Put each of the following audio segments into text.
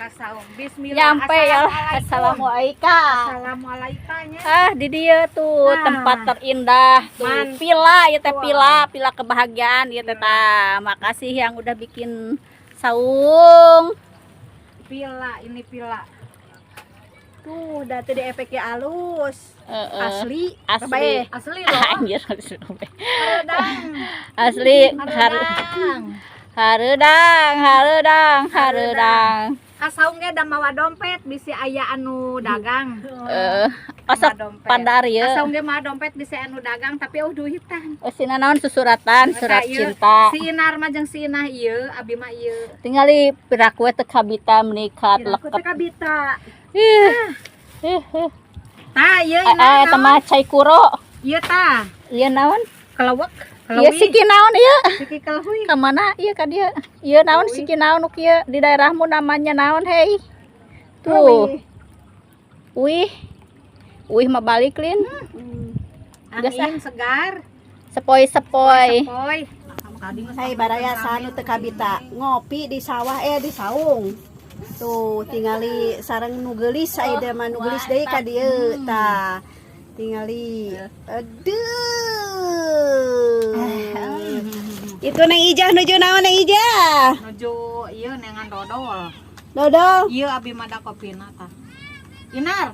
Ka saung. Bismillah. Nyampe ya. Assalamualaikum. Assalamualaikum nya. Ah, di dieu tuh Nah. tempat terindah tuh. Mantap. Villa ya teh, villa, villa kebahagiaan ya teh tah. Makasih yang udah bikin saung. Villa ini villa. Tuh, da teu di efeknya alus. Heeh. Asli. Asli. Bae. Asli loh. Anjir. Hareudang. Asli. Hareudang. Hareudang, hareudang, hareudang. Ka saung ge da mawa dompet bisi aya anu dagang. Eh, osok Mawa dompet. pandar ya. Ka saung ge mawa dompet bisi anu dagang tapi euweuh duitan. Oh, sina naon susuratan, surat Maka ieu, cinta. Si Inar mah jeung si Inah ieu, abi mah ieu. Tingali piraku teu kabita menikat Aku teh leket. Kabita. Ih. Ih, ih. Tah ieu Eh, Inah. eh, Naon? Mah cai kuro. Ieu tah. Ieu naon? Kelewek. Ieu siki naon ieu? Siki kelhui. Ka mana ieu ka dieu? Ieu naon siki naon nu kieu di daerahmu namanya naon hei? Tuh. Wih. Wih mah balik lin. Geus ah. Angin segar. Sepoi-sepoi. Sepoi. Hai baraya, saha nu teu kabita ngopi di sawah, eh, di saung. Tuh, tingali sareng nu geulis aya mah, nu geulis deui ka dieu tah. Tingali. Aduh. Itu Neng Ijah nuju naon, Neng Ijah? Nuju ieu neangan dodol. Dodol. Ieu abi mah da kopina tah. Inar,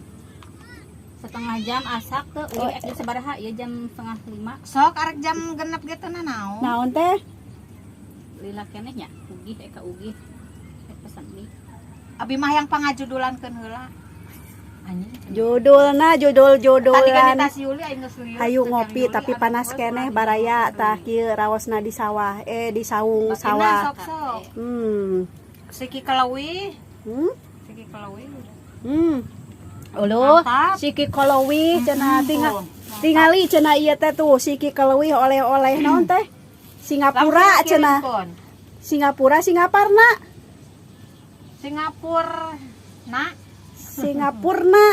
Setengah jam asak tuh. Uih, eh, sabaraha ieu jam 4.30. Sok arek jam 6 gitu na naon? Naon teh? Lila keneh nya. Ugih eka ugih. Eh, pesan mie. Abi mah yang pangajudulankeun heula. Anjing. Judulna Tadi kan judul-judulan. di tas Yuli aing geus lieur. Hayu Cek ngopi yang Yuli, tapi abi panas geus keneh lagi. baraya tah kieu raosna di sawah, eh, di saung Ina sawah. sok sok. Siki kelawi, siki kelawi. Uluh, Mantap. siki kolowi cenah tinggal tingali cenah ieu teh tuh siki kelewi oleh-oleh naon teh? Singapura Langsung cenah. dikirimkeun. Singapura Singaparna. Singapura na Singapurna.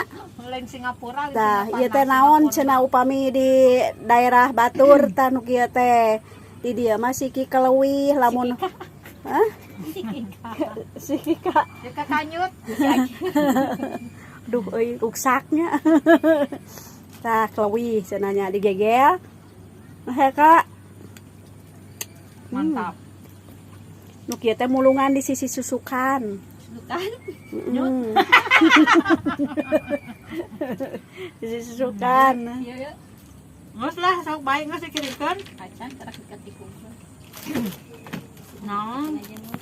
Lain Singapura, lain Tah, Singaparna, ieu teh naon Singapura. Cenah upami di daerah Batur tah nu kieu teh. Di dieu mah siki kelewih lamun. Hah? Siki ka. Jika kanyut. Duh euy, ruksaknya. Tah, kelewih cenah nya digegel. Nah, Kak, Mantap. Nu kieu teh mulungan di sisi susukan. Susukan. Di sisi susukan. Iya ya. Geus lah sok bae geus dikirimkeun. Acan terakhir tikung. Naon? Aja nu.